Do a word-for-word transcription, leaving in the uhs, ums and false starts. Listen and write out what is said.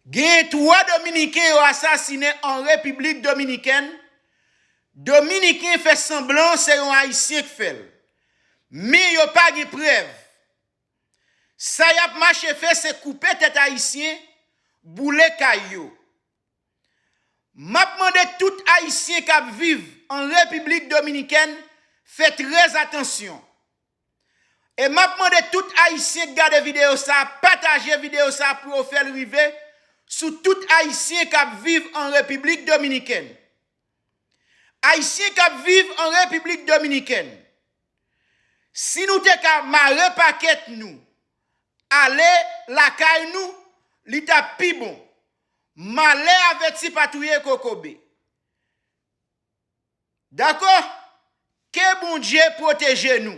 Genyen twa Dominiken yo asasinen an Repiblik Dominikèn. Dominiken fè sanblan se yon Ayisyen k fè l. Men yo pa gen prèv. Sa y ap mache fè se koupe tèt Ayisyen, boule kay yo. M ap mande tout Ayisyen k ap viv an Repiblik Dominikèn fè trè atansyon. E m ap mande tout Ayisyen k gade videyo sa a, pataje videyo sa a pou yo fè l rive sou tout Ayisyen k ap viv an Repiblik Dominikèn. Ayisyen k ap viv an Repiblik Dominikèn, si nou te ka mare pakèt nou, ale lakay nou, li t ap pi bon. Malè avèti pa touye kokobe. Dakò? Ke Bondye pwoteje nou.